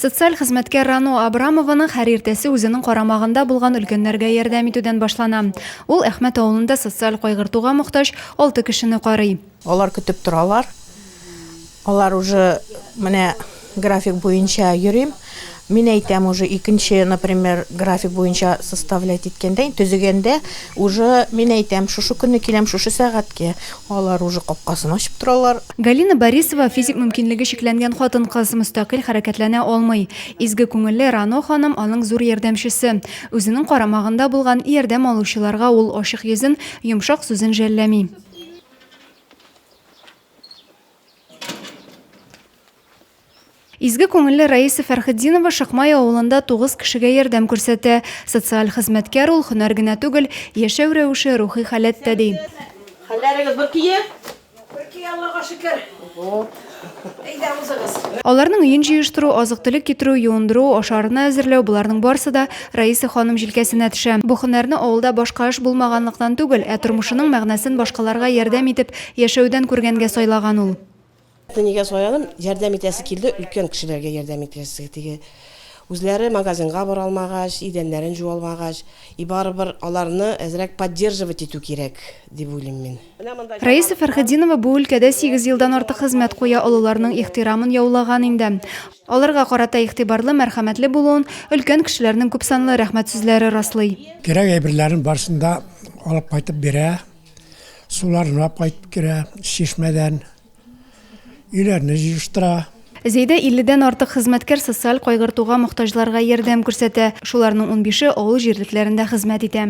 Социаль хезмәткәр Рано Абрамованың һәр иртәсе үзенең карамагында булган өлкәннәргә ярдәм итүдән башлана. Ул Әхмәт авылында социаль кайгыртуга мохтаҗ алты кешене карый. Алар көтеп торалар. Алар уже менә график буенча йөрим. Мин әйтәм уже икенче, например, график буенча составлять иткәндә, төзегәндә уже мин әйтәм, шушы көнне киләм, шушы сәгатькә. Алар уже капкасын ачып торалар. Галина Борисова, физик мөмкинлеге чикләнгән хатын-кыз, мөстәкыйль хәрәкәтләнә алмый. Изге күңелле Рано ханым аның зур ярдәмчесе. Үзенең карамагында булган ярдәм алучыларга ул ачык йөзен, йомшак сүзен жәлләми. Изге күңелле Раиса Фәрхетдинова Шыкмай авылында 9 кешегә ярдәм күрсәтә. Социаль хезмәткәр ул, һөнәр генә түгел, яшәү рәвеше, рухи халәт тә, ди. Хәлләрегез бер көе? Бер көе, Аллага шөкер. Әйдә, узыгыз. Аларның өен җыештыру, азык-төлек китерү, юындыру, ашарына әзерләү, боларның барысы да Раиса ханым җилкәсенә төшә. Бу һөнәрне авылда башка эш булмаганлыктан түгел, ә тормышының мәгънәсен башкаларга ярдәм итеп яшәүдән күргәнгә сайлаган ул. Нигә сайладым? Ярдәм итәсе килде, өлкән кешеләргә ярдәм итәсе, теге үзләре магазинга бара алмагач, идәннәрен җуа алмагач, и барыбер аларны әзрәк поддерживать итү кирәк, дип уйлыйм мин. Раиса Фәрхетдинова бу өлкәдә сигез елдан артык хезмәт куя, олыларның ихтирамын яулаган инде. Аларга карата игътибарлы, мәрхәмәтле булуын өлкән кешеләрнең күпсанлы рәхмәт сүзләре раслый. Кирәк әйберләрен барысын да алып кайтып бирә, суларын алып кайтып керә чишмәдән. Өйләрне җыештыра. Зәйдә илледән артык хезмәткәр социаль кайгыртуга мохтаҗларга ярдәм күрсәтә. Шуларның унбише авыл җирлекләрендә хезмәт итә.